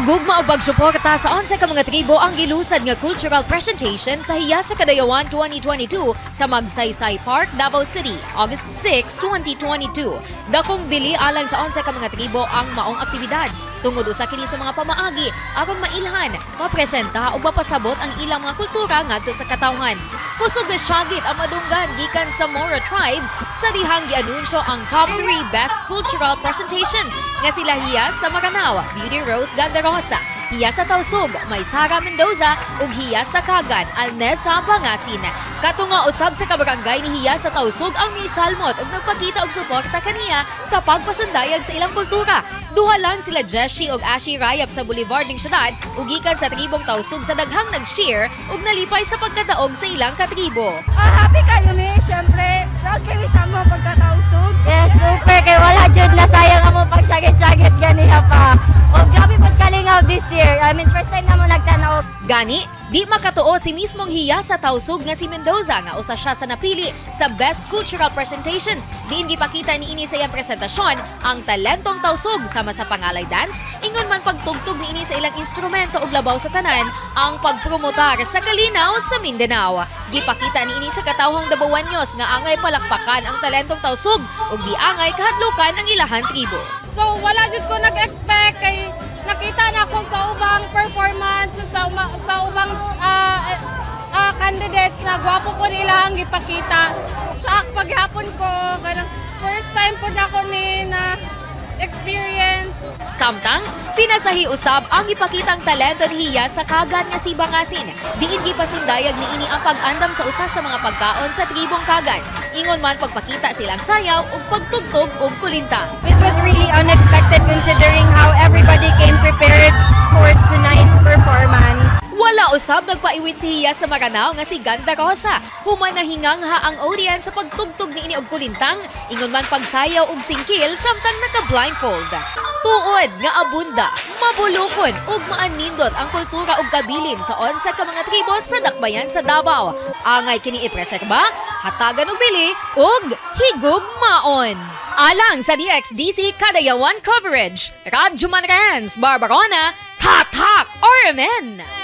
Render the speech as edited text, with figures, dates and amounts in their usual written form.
Og gugma og pagsuporta sa 11 ka mga tribo ang gilusad nga cultural presentation sa Hiyas sa Kadayawan 2022 sa Magsaysay Park, Davao City, August 6, 2022. Dakong bili alang sa 11 ka mga tribo ang maong aktibidad. Tungod usa kini sa mga pamaagi aron mailhan, mapresenta ug mapasabot ang ilang mga kultura ngadto sa katawhan. Kusog nga syagit ang madunggan gikan sa Moro tribes sa dihang gianunsyo ang top 3 best cultural presentations nga sila Hiyas sa Maranao, Beauty Rose Gandarosa, Hiyas sa Tausug, Maysara Mendoza ug Hiyas sa Kagan, Alnesa Bangasin. Katunga usab sa kabarangay ni Hiyas sa Tausug ang misalmot ug nagpakita og suporta kaniya sa pagpasundayag sa ilang kultura. Duha lang sila Jessie ug Ashi Rayap sa Boulevard ning syudad ug gikan sa tribong Tausug sa daghang nag-share ug nalipay sa pagkadaog sa ilang katribo. Ah, happy kaayo mi, syempre. Proud kaayo sa among pagkatausug. Yes, super. Kay wala jud na sayang amo pag syagit-syagit ganiha pa. O grabe pud kalingaw this year. I mean, first time na mo nagtanaw. Gani, di makatuo si mismong Hiyas sa Tausug nga si Mendoza nga usa siya sa napili sa Best Cultural Presentations. Diin gipakita niini sa iyang presentasyon ang talentong Tausug sama sa pangalay dance, ingon man pagtugtog niini sa ilang instrumento ug labaw sa tanan ang pagpromotar sa kalinaw sa Mindanao. Gipakita niini sa katawhang Dabawenyos nga angay palakpakan ang talentong Tausug ug di angay kahadlukan ang ilahan tribo. So wala jud ko nag-expect kay nakita na ako sa ubang performance sa ubang candidates na gwapo po nila ang gipakita. Shock paghapon ko, kanang first time po na ako ni na experience. Samtang, pinasahi usab ang ipakitang talento ni Hiyas sa Kagan nga si Bangasin. Diin gipasundayag niini ang pag-andam sa usa sa mga pagkaon sa tribong Kagan. Ingon man pagpakita silang sayaw ug pagtugtog og kulintang. This was really unexpected, considering how everybody came prepared for tonight's performance. Wala usab nagpaiwit si Hiyas sa Maranao nga si Ganda Rosa. Human nahingangha ang audience sa pagtugtog niini og kulintang, ingon man pagsayaw og singkil samtang naka-blindfold. Tuod nga abunda, mabulukon ug maanindot ang kultura ug kabilin sa 11 ka mga tribo sa dakbayan sa Davao. Angay kini ipreserba, hatagan og bili ug higugmaon. Alang sa DXDC Kadayawan coverage, Radyo Manrens, Barbarona, Tatak RMN!